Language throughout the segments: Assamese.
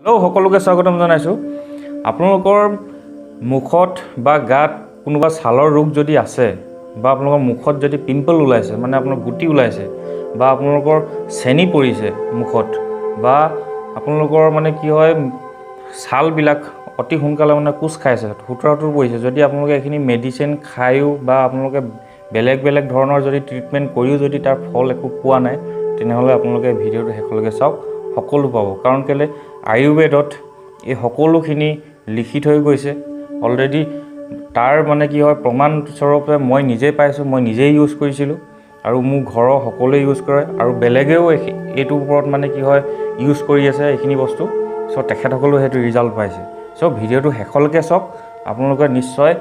হেল্ল', সকলোকে স্বাগতম জনাইছোঁ। আপোনালোকৰ মুখত বা গাত কোনোবা ছালৰ ৰোগ যদি আছে বা আপোনালোকৰ মুখত যদি পিম্পল ওলাইছে, মানে আপোনাৰ গুটি ওলাইছে বা আপোনালোকৰ চেনি পৰিছে মুখত বা আপোনালোকৰ মানে কি হয়, ছালবিলাক অতি সোনকালে মানে কোচ খাইছে, সোতৰা সোতৰ পৰিছে, যদি আপোনালোকে এইখিনি মেডিচিন খায়ো বা আপোনালোকে বেলেগ বেলেগ ধৰণৰ যদি ট্ৰিটমেণ্ট কৰিও যদি তাৰ ফল একো পোৱা নাই, তেনেহ'লে আপোনালোকে ভিডিঅ'টো শেষলৈকে চাওক, সকলো পাব। কাৰণ কেলৈ, আয়ুৰ্বেদত এই সকলোখিনি লিখি থৈ গৈছে অলৰেডি। তাৰ মানে কি হয়, প্ৰমাণস্বৰূপে মই নিজেই পাইছোঁ, মই নিজেই ইউজ কৰিছিলোঁ আৰু মোৰ ঘৰৰ সকলোৱে ইউজ কৰে আৰু বেলেগেও এইটোৰ ওপৰত মানে কি হয়, ইউজ কৰি আছে এইখিনি বস্তু। চ' তেখেতসকলেও সেইটো ৰিজাল্ট পাইছে। চ' ভিডিঅ'টো শেষলৈকে চাওক, আপোনালোকে নিশ্চয়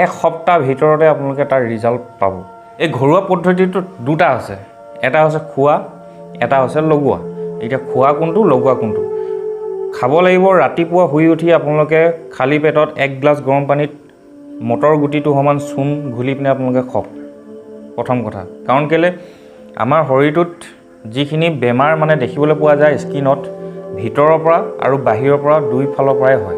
এসপ্তাহ ভিতৰতে আপোনালোকে তাৰ ৰিজাল্ট পাব। এই ঘৰুৱা পদ্ধতিটোত দুটা আছে, এটা হৈছে খোৱা, এটা হৈছে লগোৱা। এতিয়া খোৱা কোনটো, লগোৱা কোনটো? খাব লাগিব ৰাতিপুৱা শুই উঠি আপোনালোকে খালী পেটত এক গ্লাছ গৰম পানীত মটৰ গুটিটো সমান চূণ ঘুলি পিনে আপোনালোকে খাওক, প্ৰথম কথা। কাৰণ কেলৈ, আমাৰ শৰীৰটোত যিখিনি বেমাৰ মানে দেখিবলৈ পোৱা যায় স্কিনত, ভিতৰৰ পৰা আৰু বাহিৰৰ পৰা দুইফালৰ পৰাই হয়,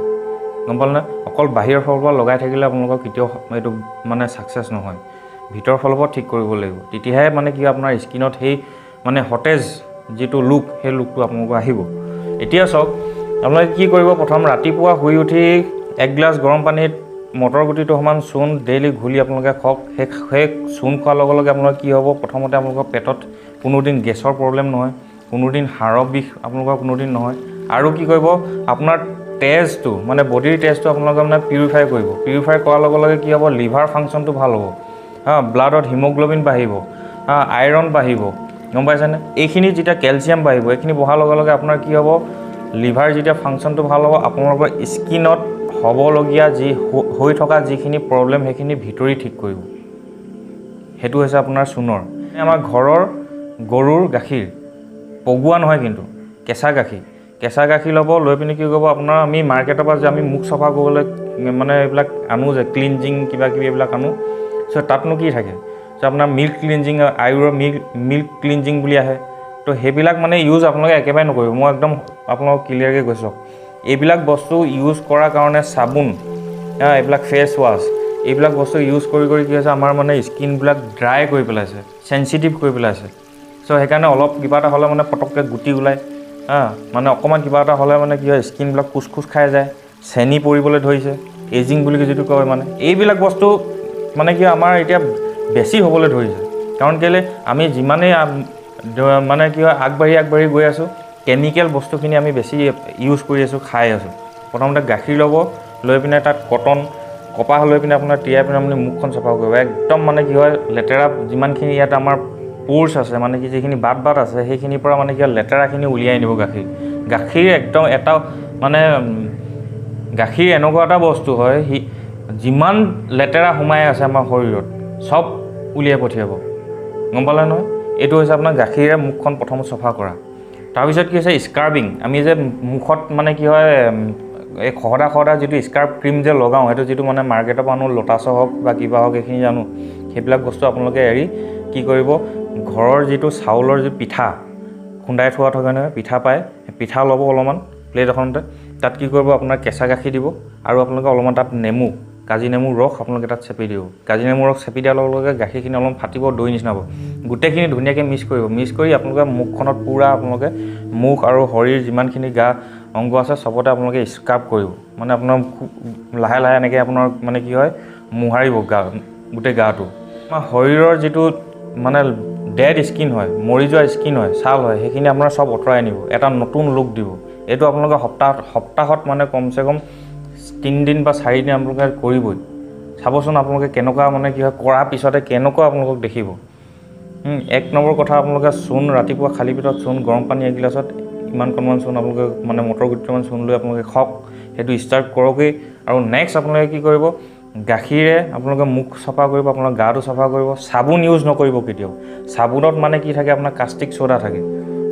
গম পালেনে? অকল বাহিৰৰ ফালৰ পৰা লগাই থাকিলে আপোনালোকৰ কেতিয়াও এইটো মানে ছাকচেছ নহয়। ভিতৰৰ ফালৰ পৰা ঠিক কৰিব লাগিব, তেতিয়াহে মানে কি হয়, আপোনাৰ স্কিনত সেই মানে সতেজ যিটো লুক, সেই লুকটো আপোনালোকৰ আহিব। এতিয়া চাওক, আপোনালোকে কি কৰিব। প্ৰথম ৰাতিপুৱা শুই উঠি এক গ্লাছ গৰম পানীত মটৰ গুটিটো সমান চূণ ডেইলি ঘুলি আপোনালোকে খাওক। সেই চূণ খোৱাৰ লগে লগে আপোনালোকৰ কি হ'ব? প্ৰথমতে আপোনালোকৰ পেটত কোনোদিন গেছৰ প্ৰব্লেম নহয়, কোনোদিন হাড়ৰ বিষ আপোনালোকৰ কোনোদিন নহয়। আৰু কি কৰিব, আপোনাৰ তেজটো মানে বডিৰ তেজটো আপোনালোকে মানে পিউৰিফাই কৰিব। পিউৰিফাই কৰাৰ লগে লগে কি হ'ব? লিভাৰ ফাংচনটো ভাল হ'ব, হা, ব্লাডত হিম'গ্ল'বিন বাঢ়িব, হা, আইৰণ বাঢ়িব, গম পাইছেনে? এইখিনি যেতিয়া কেলছিয়াম বাঢ়িব, এইখিনি বঢ়াৰ লগে লগে আপোনাৰ কি হ'ব? লিভাৰ যেতিয়া ফাংচনটো ভাল হ'ব, আপোনালোকৰ স্কিনত হ'বলগীয়া যি হৈ থকা যিখিনি প্ৰব্লেম, সেইখিনি ভিতৰি ঠিক কৰিব। সেইটো হৈছে আপোনাৰ চূণৰ। আমাৰ ঘৰৰ গৰুৰ গাখীৰ, পগোৱা নহয় কিন্তু, কেঁচা গাখীৰ। কেঁচা গাখীৰ ল'ব, লৈ পিনি কি কৰিব, আপোনাৰ আমি মাৰ্কেটৰ পৰা যে আমি মুখ চফা কৰিবলৈ মানে এইবিলাক আনো যে, ক্লিনজিং কিবা কিবি এইবিলাক আনো, চ' তাতনো কি থাকে? চ' আপোনাৰ মিল্ক ক্লিনজিং, আয়ুৰৰ মিল্ক ক্লিনজিং বুলি আহে। তো সেইবিলাক মানে ইউজ আপোনালোকে একেবাৰে নকৰিব। মই একদম আপোনালোকক ক্লিয়াৰকৈ কৈছোঁ, এইবিলাক বস্তু ইউজ কৰাৰ কাৰণে চাবোন, হা, এইবিলাক ফেচ ৱাছ, এইবিলাক বস্তু ইউজ কৰি কৰি কি হৈছে, আমাৰ মানে স্কিনবিলাক ড্ৰাই কৰি পেলাইছে, চেঞ্চিটিভ কৰি পেলাইছে। চ' সেইকাৰণে অলপ কিবা এটা হ'লে মানে পটককৈ গুটি ওলায়, হা, মানে অকণমান কিবা এটা হ'লে মানে কি হয়, স্কিনবিলাক কোচ কোচ খাই যায়, চেনি পৰিবলৈ ধৰিছে, এজিং বুলি যিটো কয়। মানে এইবিলাক বস্তু মানে কি হয়, আমাৰ এতিয়া বেছি হ'বলৈ ধৰিছে। কাৰণ কেলৈ, আমি যিমানেই মানে কি হয়, আগবাঢ়ি আগবাঢ়ি গৈ আছোঁ, কেমিকেল বস্তুখিনি আমি বেছি ইউজ কৰি আছোঁ, খাই আছোঁ। প্ৰথমতে গাখীৰ ল'ব, লৈ পিনে তাত কটন কপাহ লৈ পিনে আপোনাৰ তিয়াই পিনে আপুনি মুখখন চাফা কৰিব। একদম মানে কি হয়, লেতেৰা যিমানখিনি ইয়াত আমাৰ প'ৰ্ছ আছে, মানে কি যিখিনি বাট বাট আছে, সেইখিনিৰ পৰা মানে কি হয়, লেতেৰাখিনি উলিয়াই আনিব গাখীৰ। গাখীৰ একদম এটা মানে গাখীৰ এনেকুৱা এটা বস্তু হয়, সি যিমান লেতেৰা সোমাই আছে আমাৰ শৰীৰত চব উলিয়াই পঠিয়াব, গম পালে নহয়? এইটো হৈছে আপোনাৰ গাখীৰে মুখখন প্ৰথম চফা কৰা। তাৰপিছত কি হৈছে, স্ক্ৰাবিং। আমি যে মুখত মানে কি হয়, এই খহটা খহটা যিটো স্ক্ৰাব ক্ৰীম যে লগাওঁ, সেইটো যিটো মানে মাৰ্কেটৰ পৰা আনো, লটাছৰ হওক বা কিবা হওক, এইখিনি জানো, সেইবিলাক বস্তু আপোনালোকে এৰি কি কৰিব, ঘৰৰ যিটো চাউলৰ যি পিঠা খুন্দাই থোৱা থাকে নহয়, পিঠা পায়, সেই পিঠা ল'ব অলপমান প্লেট এখনতে। তাত কি কৰিব, আপোনাৰ কেঁচা গাখীৰ দিব আৰু আপোনালোকে অলপমান তাত নেমু, কাজি নেমুৰ ৰস আপোনালোকে তাত চেপি দিব। কাজি নেমুৰ ৰস চেপি দিয়াৰ লগে লগে গাখীৰখিনি অলপ ফাটিব, দৈ নিচিনা হ'ব। গোটেইখিনি ধুনীয়াকৈ মিক্স কৰিব। মিক্স কৰি আপোনালোকে মুখখনত পূৰা, আপোনালোকে মুখ আৰু শৰীৰ যিমানখিনি গা অংগ আছে, চবতে আপোনালোকে স্ক্ৰাব কৰিব। মানে আপোনাৰ খুব লাহে লাহে এনেকৈ আপোনাৰ মানে কি হয়, মোহাৰিব গা, গোটেই গাটো। আমাৰ শৰীৰৰ যিটো মানে ডেড স্কিন হয়, মৰি যোৱা স্কিন হয়, ছাল হয়, সেইখিনি আপোনাৰ চব আঁতৰাই আনিব, এটা নতুন লুক দিব। এইটো আপোনালোকে সপ্তাহত মানে কমচে কম 3 দিন বা 4 দিন আপোনালোকে কৰিবই। চাবচোন আপোনালোকে কেনেকুৱা মানে কি হয়, কৰাৰ পিছতে কেনেকুৱা আপোনালোকক দেখিব। এক নম্বৰ কথা, আপোনালোকে চূণ ৰাতিপুৱা খালী পেটত চূণ, গৰম পানী এগিলাচত ইমানকণমান চূণ আপোনালোকে মানে মটৰ গুটিমান চূণ লৈ আপোনালোকে খাওক। সেইটো ষ্টাৰ্ট কৰকেই। আৰু নেক্সট আপোনালোকে কি কৰিব? গাখীৰে আপোনালোকে মুখ চাফা কৰিব, আপোনাৰ গাটো চাফা কৰিব। চাবোন ইউজ নকৰিব কেতিয়াও। চাবোনত মানে কি থাকে? আপোনাৰ কাষ্টিক চ'ডা থাকে,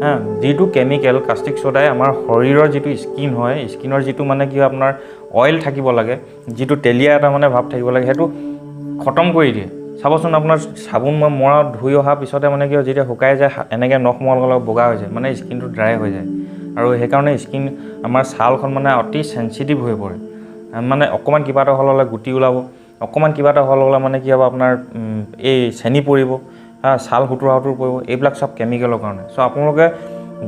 হা, যিটো কেমিকেল কাষ্টিক চ'ডাই আমাৰ শৰীৰৰ যিটো স্কিন হয়, স্কিনৰ যিটো মানে কি হয়, আপোনাৰ অইল থাকিব লাগে, যিটো তেলীয়া এটা মানে ভাৱ থাকিব লাগে, সেইটো খতম কৰি দিয়ে। চাবচোন, আপোনাৰ চাবোন মই মৰা ধুই অহাৰ পিছতে মানে কি হয়, যেতিয়া শুকাই যায়, এনেকৈ নখ মৰাৰ লগে লগে বগা হৈ যায়, মানে স্কিনটো ড্ৰাই হৈ যায়। আৰু সেইকাৰণে স্কিন, আমাৰ ছালখন মানে অতি চেঞ্চিটিভ হৈ পৰে। মানে অকণমান কিবা এটা হ'লে গুটি ওলাব, অকণমান কিবা এটা হ'লে মানে কি হ'ব আপোনাৰ এই চেনি পৰিব, হা, ছাল সুতুৰা সুতুৰ পৰিব। এইবিলাক চব কেমিকেলৰ কাৰণে। চ' আপোনালোকে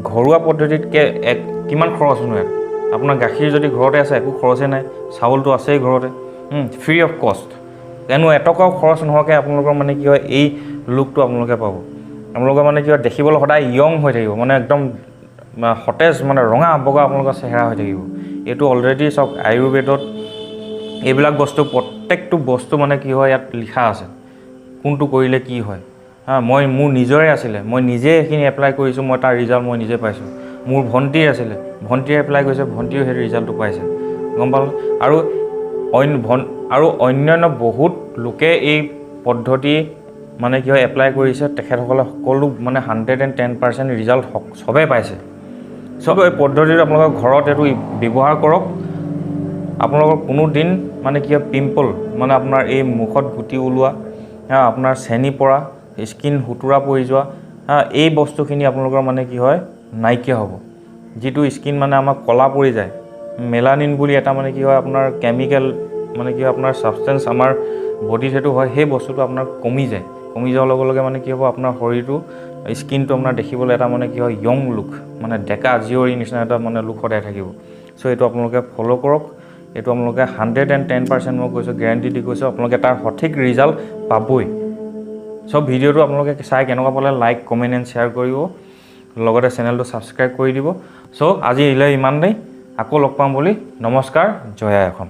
ঘৰুৱা পদ্ধতিতকৈ এক কিমান খৰচনো ইয়াত? আপোনাৰ গাখীৰ যদি ঘৰতে আছে, একো খৰচেই নাই, চাউলটো আছেই ঘৰতে, ফ্ৰী অফ কষ্ট, কোনো এটকাও খৰচ নোহোৱাকৈ আপোনালোকৰ মানে কি হয়, এই লুকটো আপোনালোকে পাব। আপোনালোকৰ মানে কি হয়, দেখিবলৈ সদায় য়ং হৈ থাকিব, মানে একদম সতেজ, মানে ৰঙা বগা আপোনালোকৰ চেহেৰা হৈ থাকিব। এইটো অলৰেডি চাওক, আয়ুৰ্বেদত এইবিলাক বস্তু, প্ৰত্যেকটো বস্তু মানে কি হয়, ইয়াত লিখা আছে কোনটো কৰিলে কি হয়। হা, মই মোৰ নিজৰে আছিলে, মই নিজে সেইখিনি এপ্লাই কৰিছোঁ, মই তাৰ ৰিজাল্ট মই নিজে পাইছোঁ। মোৰ ভণ্টিৰ আছিলে, ভণ্টিয়ে এপ্লাই কৰিছে, ভণ্টিয়েও সেই ৰিজাল্টটো পাইছে, গম পালোঁ। আৰু অন্যান্য বহুত লোকে এই পদ্ধতি মানে কি হয়, এপ্লাই কৰিছে। তেখেতসকলে সকলো মানে 110% ৰিজাল্ট চবেই পাইছে। চব এই পদ্ধতিটো আপোনালোকৰ ঘৰত এইটো ব্যৱহাৰ কৰক। আপোনালোকৰ কোনো দিন মানে কি হয়, পিম্পল, মানে আপোনাৰ এই মুখত গুটি ওলোৱা, হা, আপোনাৰ চেনি পৰা, স্কিন সুতুৰা পৰি যোৱা, হা, এই বস্তুখিনি আপোনালোকৰ মানে কি হয়, নাইকিয়া হ'ব। যিটো স্কিন মানে আমাৰ ক'লা পৰি যায়, মেলানিন বুলি এটা মানে কি হয়, আপোনাৰ কেমিকেল, মানে কি হয়, আপোনাৰ ছাবষ্টেঞ্চ আমাৰ বডিত সেইটো হয়, সেই বস্তুটো আপোনাৰ কমি যায়। কমি যোৱাৰ লগে লগে মানে কি হ'ব, আপোনাৰ শৰীৰটো, স্কিনটো আপোনাৰ দেখিবলৈ এটা মানে কি হয়, য়ং লুক, মানে ডেকা জীয়ৰীৰ নিচিনা এটা মানে লুক সদায় থাকিব। চ' এইটো আপোনালোকে ফ'ল' কৰক। এইটো আপোনালোকে 110% মই কৈছোঁ, গেৰেণ্টি দি কৈছোঁ, আপোনালোকে তাৰ সঠিক ৰিজাল্ট পাবই। চব ভিডিঅ'টো আপোনালোকে চাই কেনেকুৱা পালে, লাইক, কমেণ্ট এণ্ড শ্বেয়াৰ কৰিব, লগতে চেনেলটো ছাবস্ক্ৰাইব কৰি দিব। চ' আজি ইলৈ ইমানেই, আকৌ লগ পাম বুলি। নমস্কাৰ, জয় আই অসম।